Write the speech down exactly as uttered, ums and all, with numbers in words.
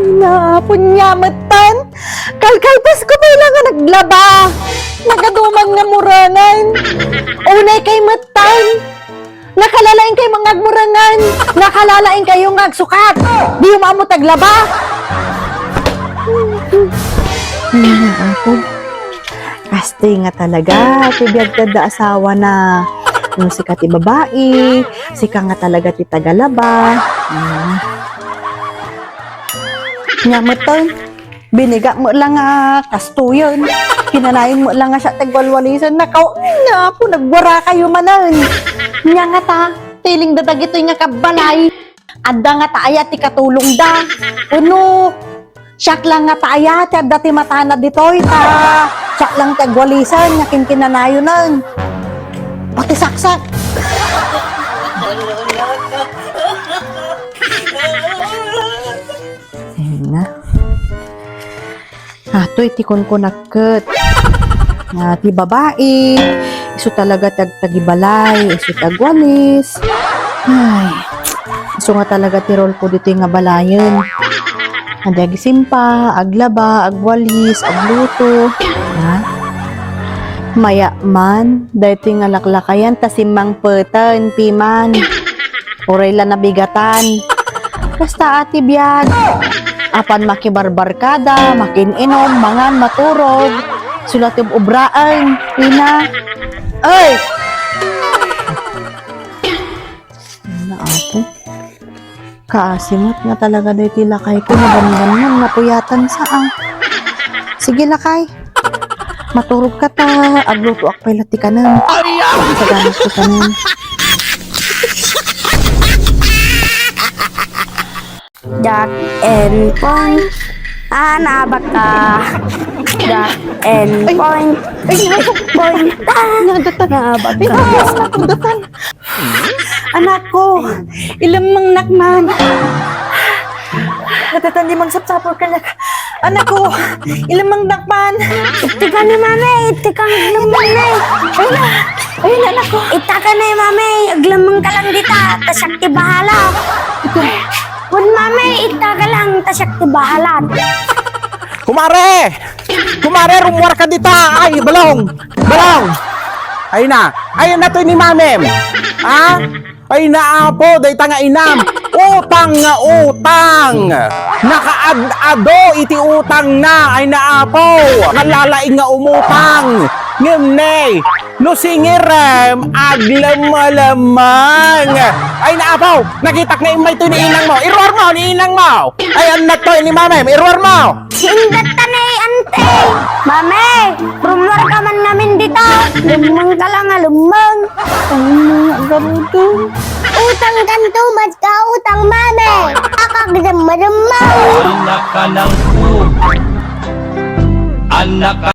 Naapon niya metten. Kalkalpas ko pay lang nga naglaba. Nagaduman nga murengen. Unay kay metten. Nakalalaing kayo nga agmurengen. Nakalalaing kayo nga agsukat. Diyo maammo ti aglaba. Ay, apo. Kastoy nga talaga ti biag ti adda asawana. No sika ti babai, sika nga talaga ti tagalaba. Ah. Nya metten, binigat met lang nga kastoyen. Kinanayon met lang nga siak ti agwalwalisen. Nakaw-, nya, apo, nagwara kayo manen. Nya ngata, ti ilinda dagitoy nga kabbalay. Adda ngata aya ti katulongda. Wenno, siak lang ngata aya ti adda ti matana ditoy, ta siak lang ti agwalisen, nga kinkinanayonen. Pati saksak. Ayun na. Atoy ti kunkunak ket. Ah, ti babai, isu talaga ti agtagibalay, isu ti agwalis. Ay, isu nga talaga ti role ko ditoy nga balayen. Adi agisimpa, aglaba, agwalis, agluto. Ha? Maya man, daytoy nga laklakayan ta simmangpeten, piman. Uray la nabigatan. Basta a ti biag. Apan makibarbarkada, makin-inom, mangan, maturog. Isu la ti ub-obraen, ina. Ay! Ano, apo? Kaasi met nga talaga daytoy lakay ko, nabanbanman, napuyatan sa, ah. Sige, lakay. Maturog ka ta, aglutoak pay la ti kanem. Ay, ah! Sagannak ti kanem. Jack and Point. Ah, nabaka. Jack and Point. Ay, ay, Point. Ah, nabaka. Ay, ay, ay, ay, ay. Anak ko, ilemmengnak man. Natatan di mangsapsapul kaniak. Anak ko, ilemmengnak man. Ittika ni Mami, ittika nga ilemmeng ni. Ayun na, ayun na, anak ko. Ittaka ni Mami, aglemmeng ka lang dita, ta siak ti bahala. Wen Mami, ittaka lang, ta siak ti bahala. Kumare! Kumare, rummuarka dita! Ay, balong! Balong! Ay na! Ay na to ni Mamem! Ha? Ay na, apo, dayta nga inam! Utang nga utang! Nakaad-ado iti utangna! Ay na, apo! Nalalaing nga umutang! Ngem ne, no singirem, aglemmalemang! Ay na, apo! Nakitak nga immay to ni inang mo! Iruar mo ni inang mo! Ay, annak to ni Mamem! Iruar mo! Indatta ni Ante! Mami, rummuar ka man ngamin dita. Lemmeng ka lang a lemmeng. Ang mga garudong. Utang kanto, mas ka utang, Mami. Akak dem mademmeng. Anak ka ng pu-, anak ka